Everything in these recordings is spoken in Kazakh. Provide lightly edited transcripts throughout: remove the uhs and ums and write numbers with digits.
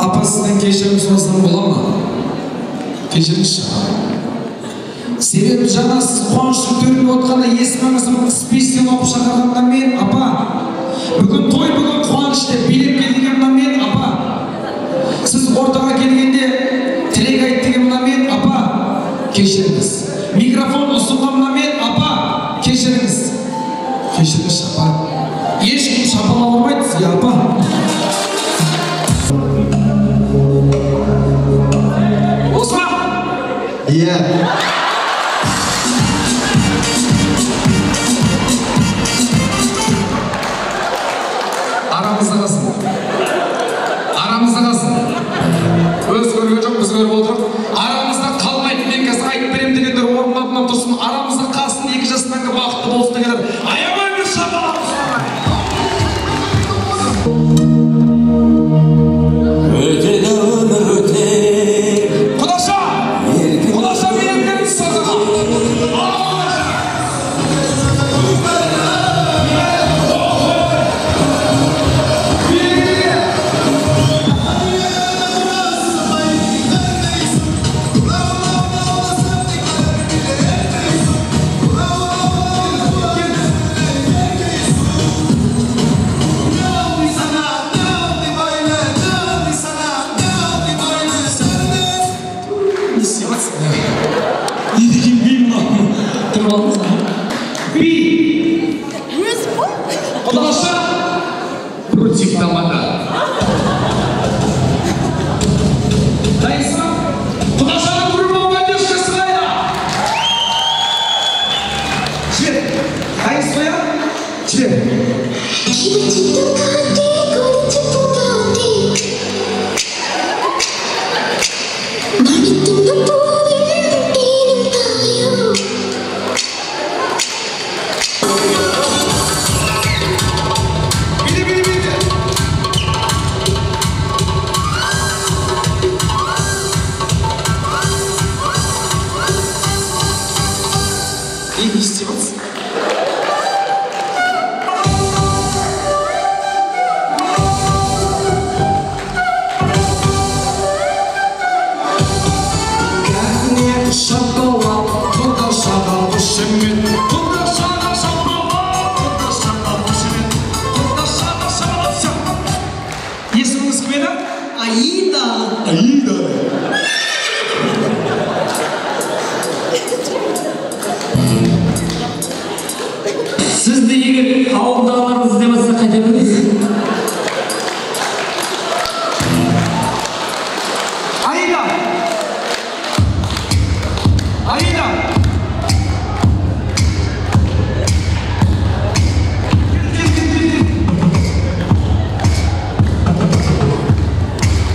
Апа, сізден кешірім сұрасам бола ма? Кешіріңізші. Себебі жаңа сіз қуаныштың төрінде отқанда есіміңізді списктен оқып шақырғанда мен, апа, бүгін той, бүгін қуаныш деп билеп кел деген мына мен, апа. Сіз ортаға келгенде тілек айт деген мына мен, апа, кешіріңіз. Микрофон ұсынған мына мен, апа, кешіріңіз. Кешіріңізші, апа. Ешкім шапалақ ұрмайды сізге, апа. Осы ма? Иә. Арамызда қалсын. Арамызда қалсын. Өз көрген жоқ, біз көріп отырмыз. Арамызда қалмайды, мен қазір айтып беремін дегендер орындарынан тұрсын. Арамызда қалсын, екі жас мәңгі бақытты болсын дегендер. Аямай бір шапалақ ұрсын. Өтеді өмір өтер. Құдаша! Құдаша билеттеріңіз садаға. Ал құдаша! Билеттерге! Не істеп жатсың? Не деген би мынау? Тұрып алдыңыз ба? Би! Өзім ғой. Құдаша! Против тамада. Дайынсыз ба? Құдашаның группа поддержкасы қайда? Жібер. Дайынсыз ғой, иә? Жібер. Биле, биле, биле. Не істеп жатсың? Кәне шапалақ, құдашаға қошемет, құдашаға шапалақ, құдашаға қошемет, құдашаға шапалақ. Всё. Есіміңіз кім еді? Аида. Аида. Сізді егер ауылдағыларыңыз іздеп жатса қайда білесіз? Аида! Аида! Кел, кел, кел, кел.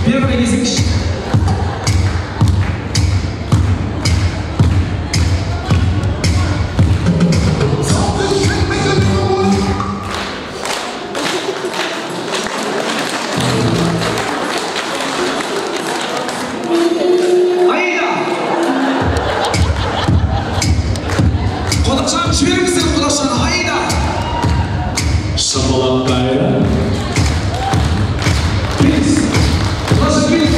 Бері қарай келсеңізші. Аида! Құдашаны жіберіңіздер, құдашаны, Аида! Шапалақ қайда? Келіңіз. Құдаша, келіңіз.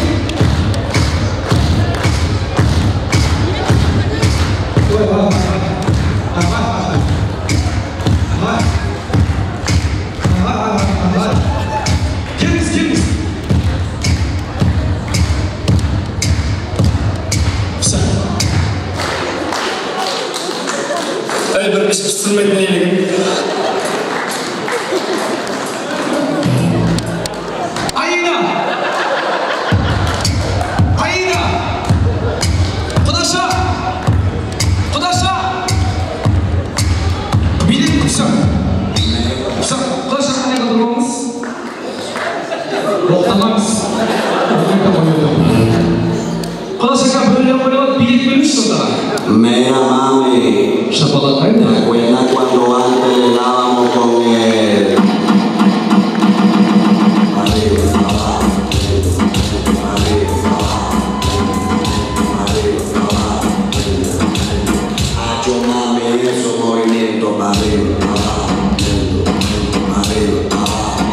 Ой, ага, ага, ага. Ага, ага, ага. Келіңіз, келіңіз. Всё. Әй, бір іш пыстырмайтын әйел екен. Аида! Аида! Құдаша! Құдаша! Билет, всё. Всё, құдаша, қандай қадырлаңыз? Боқтамаңыз. Құдаша, біреулер қойылады, билет беріңізші ортаға. Mira, mami, Шапалақ қайда? ¿te acuerdas cuando antes le dábamos con el... Arriba, abajo, arriba, abajo, arriba, abajo? Hacho, mami, esos movimientos pa' arriba, abajo, arriba, abajo,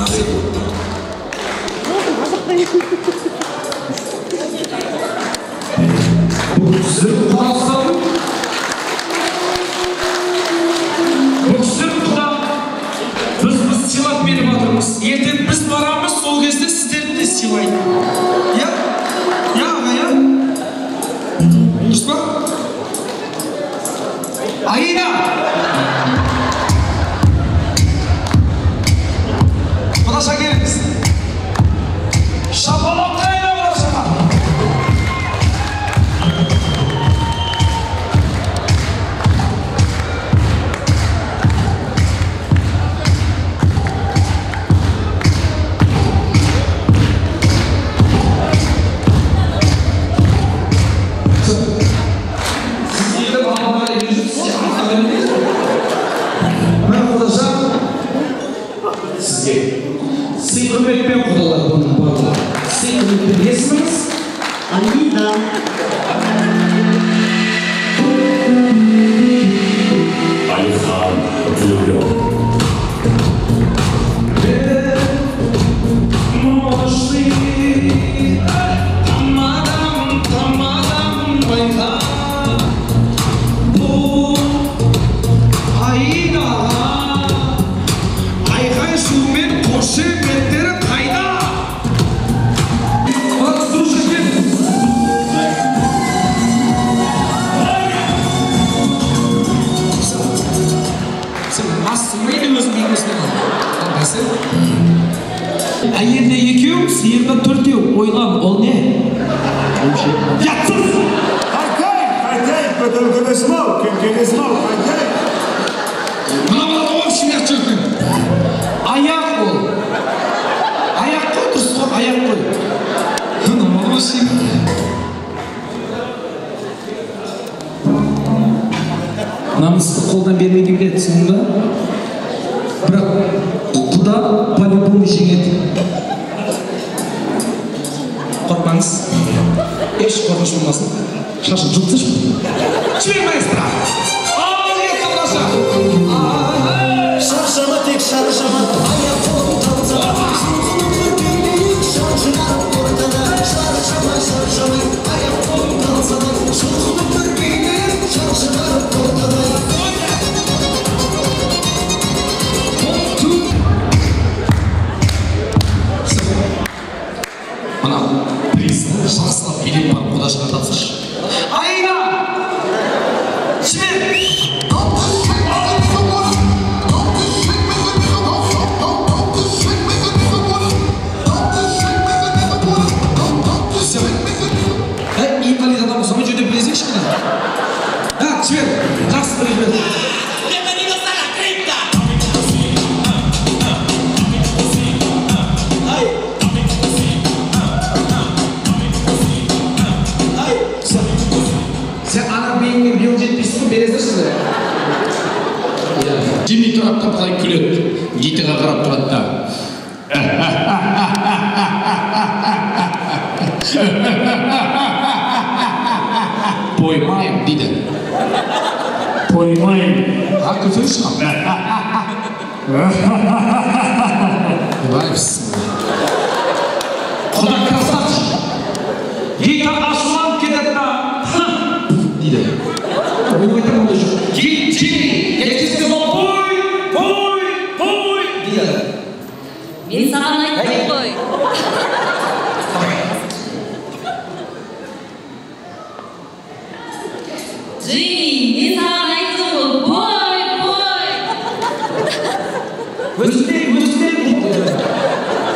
arriba. Бұл кісі құдасы. Бұл кісі құда. Біз сыйлап беріп жатырмыз. Ертең біз барамыз, сол кезде сіздерді де сыйлайды. Иә? Иә, аға, иә? Дұрыс па? Аида! Құдаша келіңіз. Шапалақ қайда құдашаға? Сізге сый құрметпен құдалар бұның барлығы. Сый құрметпен. Есіміңіз? Аида. Алихан влюблен. Тамадам, тамадам, байқа. Бұл Аидаға айқай-шумен қошеметтері қайда? Слушай, кел. Сен массың ба или өзің беймесің? Әйелде екеу, сиырда төртеу. Ойлан, ол не? Ұятсыз! Қайтайық, қайтайық, көтерілгенесім ау, кеңкенесім ау, қайтайық. Мына балада вообще ұят жоқ екен. Аяқ ол. Аяқ қой, дұрыс қой, аяқ қой. Мына вообще. Намысты қолдан бермей келеді, түсіндің ба? Бірақ құда по-любому жеңеді. Қорқпаңыз. Еш қорқыныш болмасын. Шашын жұлтсыншы. Жібер, маэстро! Ал, кетті құдаша! Шаршама, тек шаршама, аяқ қолым талса, жұлқынып бір билейік, шаншылап ортада. Шаршама, шаршама, аяқ қолым талса, жұлқынып бір билейік, шаншылап ортада. Мына призді жақсылап билеп барып құдашаға тапсыршы. Аида! Жібер! Инвалид адам болсам, жөндеп білесің кішкене. Так, жібер. Жақсы бір жібер. Bienvenidos a la cripta. Сен ана бейінге биыл жетпейсің ғой, бере салшы. Джимми тұрады да былай күледі. Гитаға қарап тұрады да. Поймаем дейді. Поймаем. А, күлсеңші. Ойбай, құда красавчик. Гита ашуланып кетеді да. Дейді. Ойбай, ондай жоқ. Джимми, я тебе сказал, пой, пой, пой, дейді. Мен саған айттым ғой. Джимми, мен саған айттым ғой, пой, пой. Өзінде, өзінде.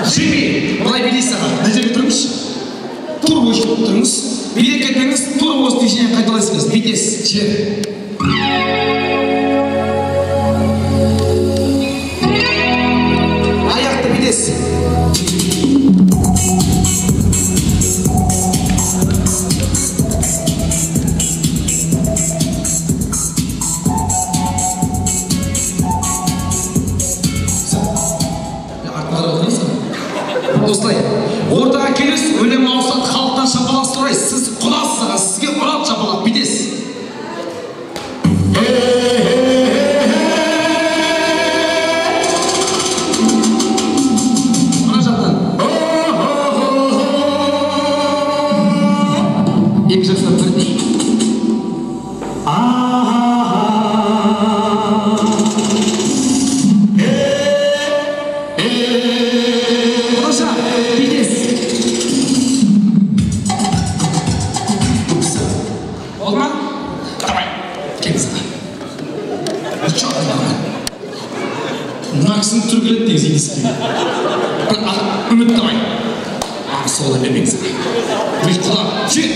Джимми, былай билейсіз аға. Мына жерге тұрыңызшы. Тур осы жерге тұрыңыз. Билеп кетпеңіз, тур осы движение қайталайсыз. Бүйтесіз, жібер. Аяқты бүйтесіз. Осылай. Ортаға келесіз, өлең ауысады, халықтан шапалақ сұрайсыз. Сіз құдасыз аға, сізге ұрады шапалақ, бүйтесіз. Мына жақтан. Үміт давай. Ақ сола бермеңіз. Өй, құда, жет.